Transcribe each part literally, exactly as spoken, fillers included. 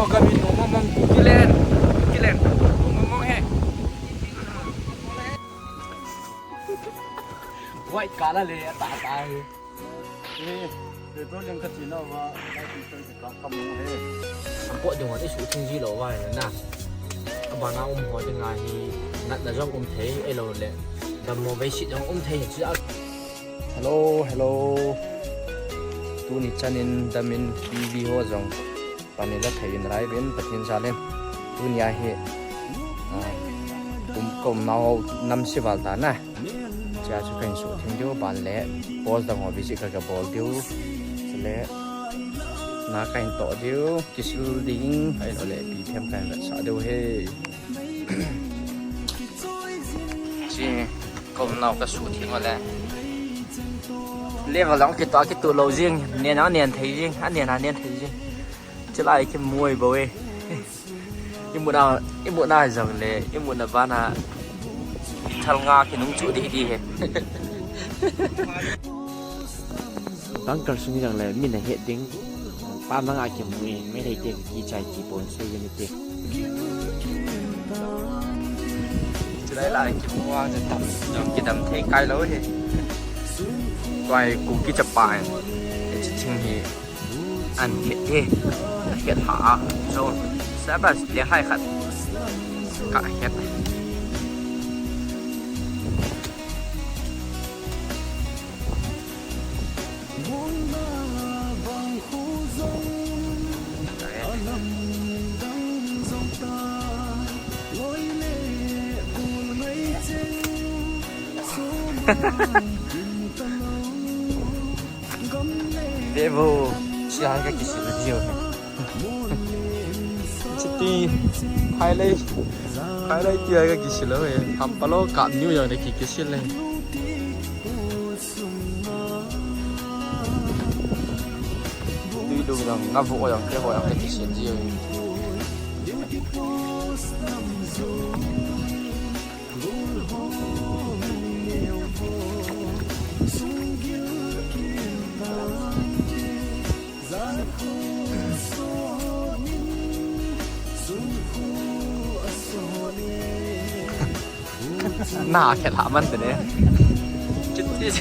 Kami noma mong Kukiland, Kukiland, noma mong he. White color le, ata ata he. Eh, petrol yang ka tina wa, light petrol ka kamu he. Sampo ding wa, isu thing ji lo wa na. Abana um ho ding a hi, natna jong um thei, elo le. Dammo vei sit jong um thei, chu a. Hello, hello. Tuni chanin damin T V ho jong. Pani la thei in rai vin Pathen jal in. Tuni a hi, ah, kum, kum nau nam si val ta na. Chia chu kahin suh theng diu ban le. Post dang ho visit ka ka bol diu. Chule na kahin toh diu. Kisil ding. Ahin ole pi them kahin vetsah diu he. Chi kum nau ka suh theng ole. Level dang kitoh, kitoh lou jing. Nen a nen thei jing. A nen a nen thei jing. Chulai kimu bou e. Imutna, imutna jong le, imutna bana thal nga kinung chu di di he. Bunker sung jong le, min a het ding. Pa mang a kimu e, Meitei te kichai ti pon sei ni te. Chulai lai kimu a, jong kidam thei kai lou he. Tua hi Kuki chapa e. Chi ching hi. An het e. Het ha a. So, sabas le hai khat. Ka het. Ve vo, chi hai ka kisil diu. Chiti, hai lei, hai lei ti hai ka kisil e. Ham palo kap niu jong de ki kisil le. Tui lung jong, nga vo jong, ke vo jong, ke kisil diu. Na khet ha man te ne. Chit, chit,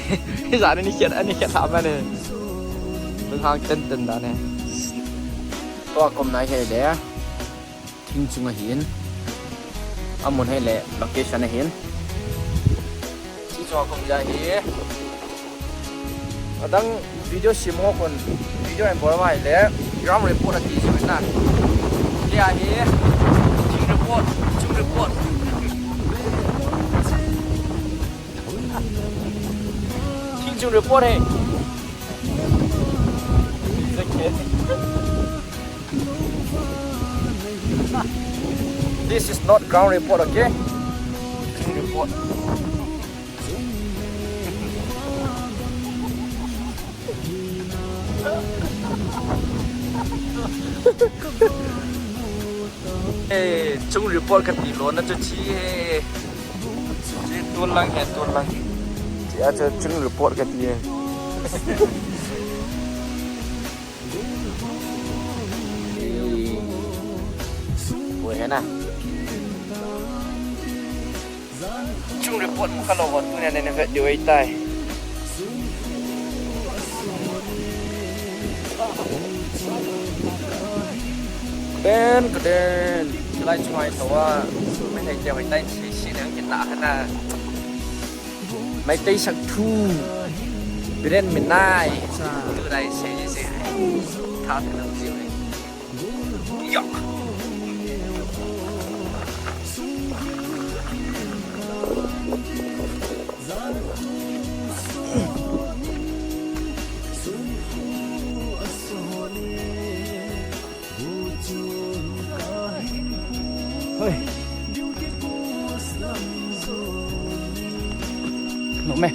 chit, ani khet, ani khet ha man ne. Bang hang ten ten da ne. Tua kum nai he le. Thing chung ahin. Amun hi le location ahin. Thing chung akum ja hi. Adang video sim ho kon video en bol mai le ground report ati sim na. Dia hi. Thing report, chung report. Thing chung report hi. This is not ground report, okay? Report. Eh, chung report kati lou na chu chi he. Chi tun lang he, tun lang. Chi a chu chung report kati he. Ui, hena. Chung report mu kha lou hon tunia nene vet diu ahitai. Ben ka den. Lai chungai tho a. Meitei te hoitai si si nang kin na hana. Meitei sak thu. Biren minai. Tu dai se se. Tha tu nang si. Hoi. Nome.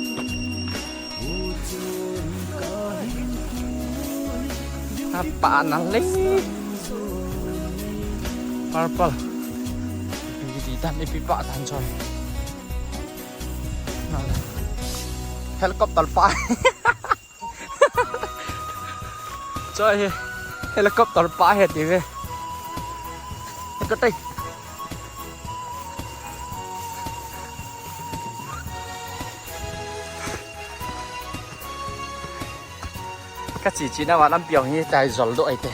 Apa na le. Purple. Ipi di tan, ipi pa tan choi. Helicopter pa. Choi he. Helicopter pa he ti ve. Ka tai. Ka chi chi na wa lampi ong hi tai jol do ai te.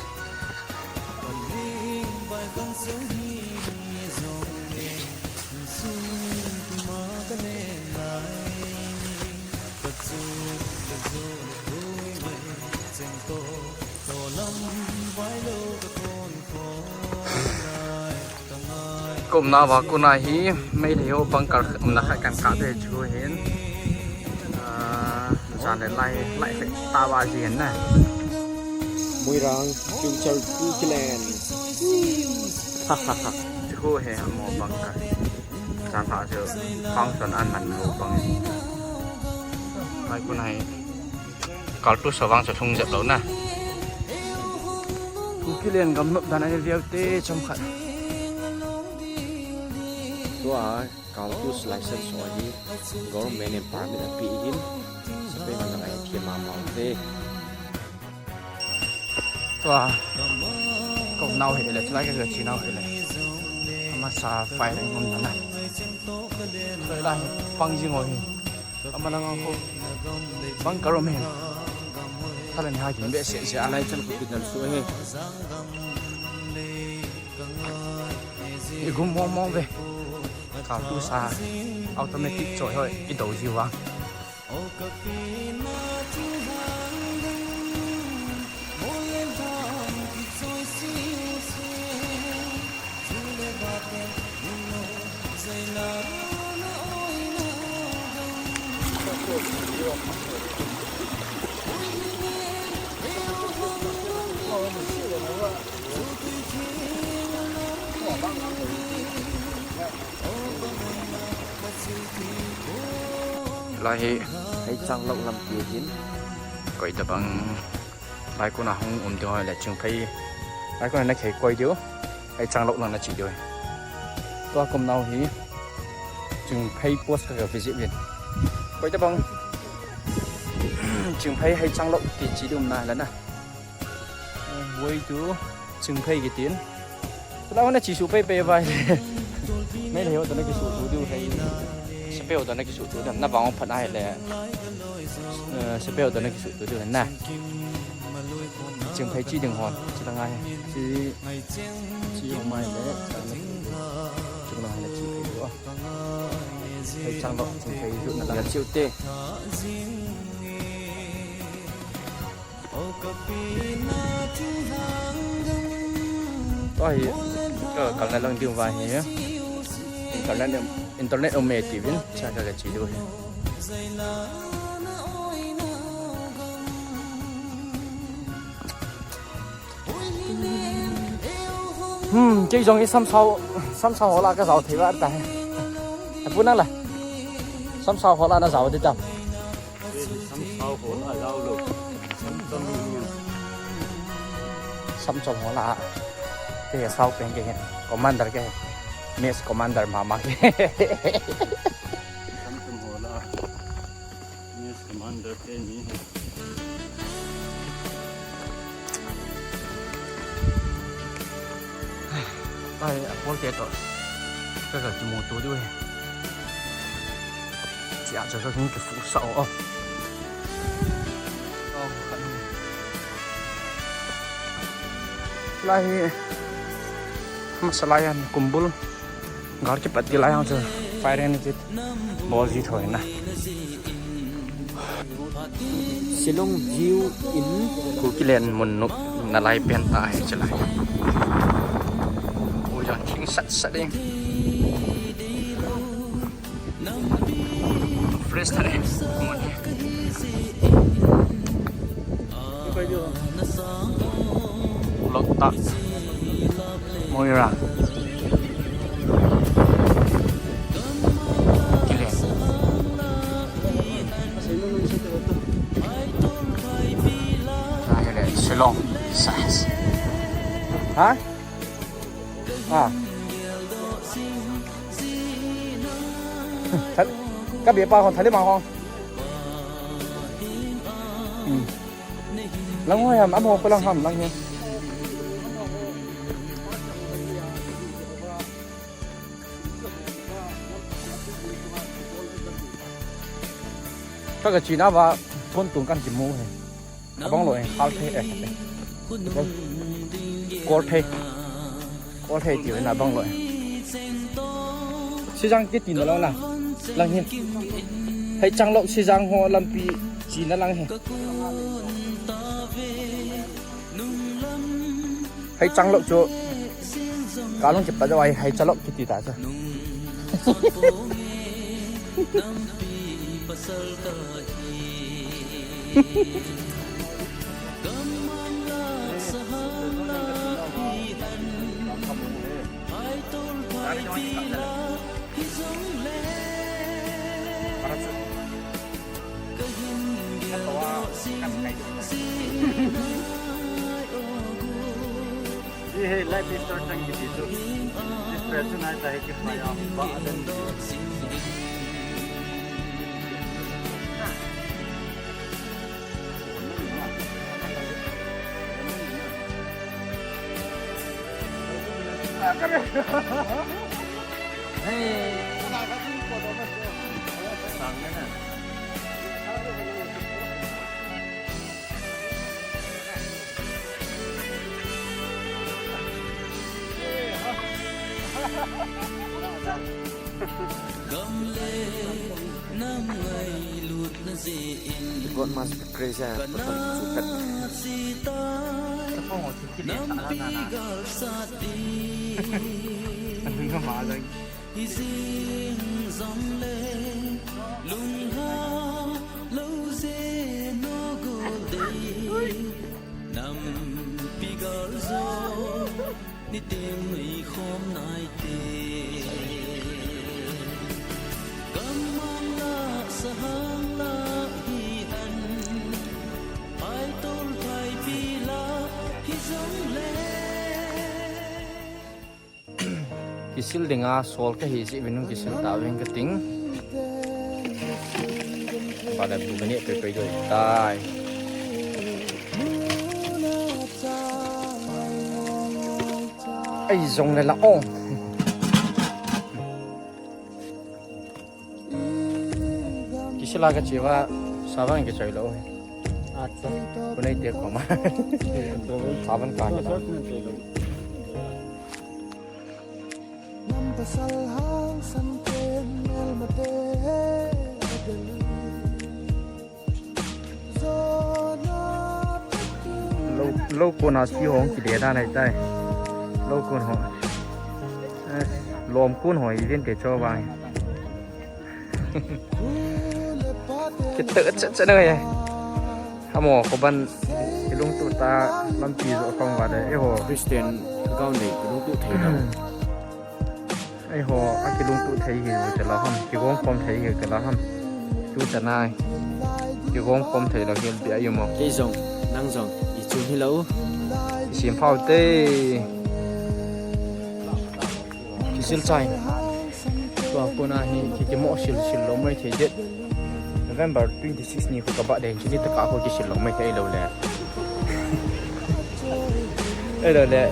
Ka umna va kona hi Meitei ho bunker umna khat kan kah te chu hin. Ah, jan le lai, lai khat ta va ji hin na. Moirang, Future Kukiland. Ha, ha, ha. Chu ho hi amo bunker. Jan pha chu function an man ho bang. Mai kona hi. Kartu sa vang sa lhung jep lou na. Kukiland gam nop dan a ni viau te chomkhat. Tua Kartu license ho hi government in permit ape in, sepai ho jong ahi thei mama u te. Tua ka umnau hi le, chulai ka, ka chinau hi le. Amasa firing um na na. Tua lai pang jing ho hi. Ama lang ang ko. Bang karom hin. Thalan ha kin be se se alai chal ko kidal su he. I gum mong mong ve. Kartu sa automatic choi hoi i do ji wa. Lai hi, hei chang lou lampi hin. Koi tabang. Lai kona hung um diu le Chingphei. Lai kona na khei koi diu. Hei chang lou lang na chi diu. Tua ka umnau hi Chingphei post ka, ka visit vin. Koi tabang Chingphei hei chang lou ti chi diu na la na. Way to Chingphei kitin. Tula hona chi su pei pei vai. Nei le ho to na ki su tu diu hei. Sepai ho to na ki su tu diu. Na vang phat na hei le. Eh, sepai ho to na ki su tu diu na. Chingphei chi ding hon. Chi la ngai. Chi, chi ho mai le. Chi la ngai le Chingphei ho. Hei chang lou Chingphei ho na la chiu te. Tua hi, ka kalna lang diu va hi. Internet, internet um e ti vin, cha ka ka chi diu hi. Hmm, kei jong hi samsau, samsau hola ka jao thei va ta hi. Apu nang la. Samsau hola na jao di ta. Samsau hola jao lou. Samsau hola. Samsau hola. Kei sau pen kei hin. Commander kei hin. Mess commander mama kei. Samsau hola. Mess commander kei ni. Ai, a pol te to. Ka ka kimu tu du. Chia cha ka kin ke fu sa o. Lai hi. Masala yan kumbul. Gar kipat ti lai ang chu firing ni kit. Bol ji thoi na. Shillong view in Kukiland mun nop na lai pen ta hi chu lai. Ui jong thing sat sat ding. Fresh tha ding. Mun hi. Loktak. Moirang. Kile. Ahile, Shillong. Sas. Ha? Ha. Thal-, ka bia pa hon, thali ma hon. Hmm. Lang ho ham, amo ko lang ham, lang ho. Ka, ka china va thon tung kan kimu he. Abang lou e, hal thei e. Kol thei. Kol thei ti na bang lou e. Sijang kiti na lang na. Lang hi. Hei chang lou sijang ho lampi china lang hi. Hei chang lou chu. Ka lung kipat jo ai hei chang lou kiti ta chu. Hi he life is short tang kiti chu. Depression ai ta he ki pa ya ba adan. God must be praised, ah, patton chu pet. Kisil dinga sol kahi jeh uvin hung kisil tauving kating. Bada bu kani pei pei doi tai. Ai jong le la ong. Kisila ka chiva savan ke choi lo. Acha. Kunai te koma. Savan ka ke. Lo, lo kun a si hong ki de da nai tai. Lo kun ho. Eh, lom kun ho i vin te cho vang. Kita chat chat na ya. Amo ko ban kilungtu ta lampi jo khong va de. Eiho Christian ka nei kilungtu thei na. Eiho a kilungtu thei hi te la ham. Kigong khom thei hi te la ham. Tu ta nai. Kigong khom thei la hi bi ayu mo. Kei jong, nang jong, i chu hi lo. Sim phau te. Kisil chai. Tua kona hi ki, kimo sil sil lo mai thei det. November twenty-six ni ko ka ba deng chini ta ka ko kisil lo mai thei lo le. Ei lo le.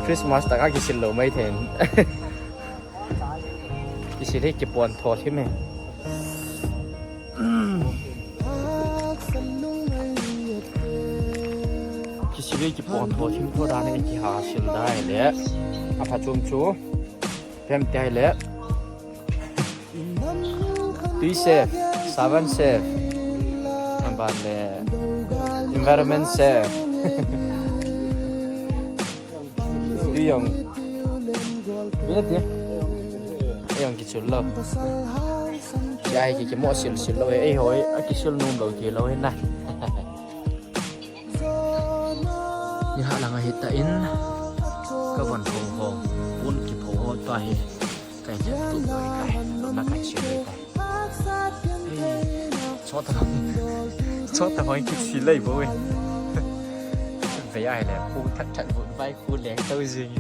Christmas ta ka kisil lo mai thei. Kisil hi kipon tho thim e. Kisil hi kipon tho thim tho dan e kiha sil dai le. A pha chum chu. Pem te le. Tui safe, savan safe. Aban le environment safe. Tui jong. Bia te. Ei jong kichul lo. Jai ki kimo sil sil lo. Ei hoi, a kisil num lo ki lo na. Ni ha langa hi ta in ka von ho ho un ki pho ho ta hi kai je tu kai kai na kai si kai kai. Chota chota hoi ki si lai bo we. Ve ai le pu that that bu vai pu le tau jing.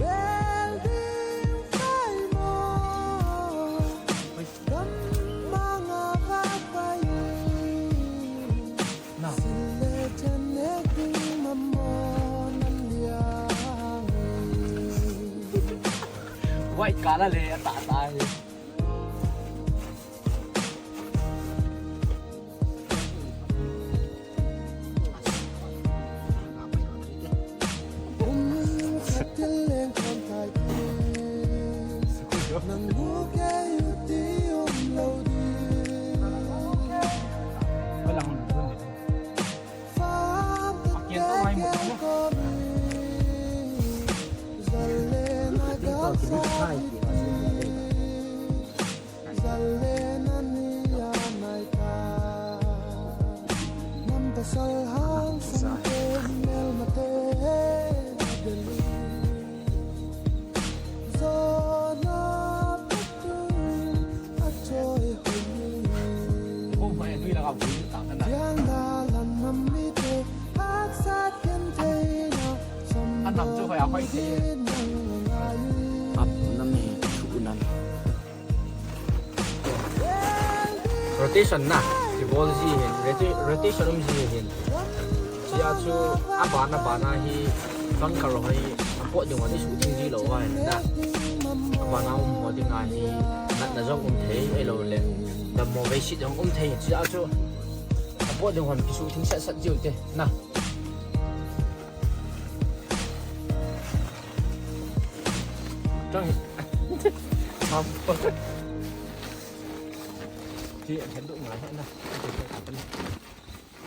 White color le ta ta hi. Nang bu kei u ti um lo di. Alang hun hun. Fam ta kei ko mi. Zal le na ga sa ki. Zal le na ni a nai ta. Nam ta sal hang sang te mel ma te. Rotation na, kibol ji hin, roti-, rotation um ji hin. Chia chu, abana bana hi, bunker ho hi, apot ding hon isuh thing ji lou va hin na. Abana um ho ding a hi, natna jong um thei, ahilou le. Dammo veisit jong um thei, chia chu, apot ding hon kisuh thing sat sat ji u te, na. Chang. Mam. Chi, kan du ngai na.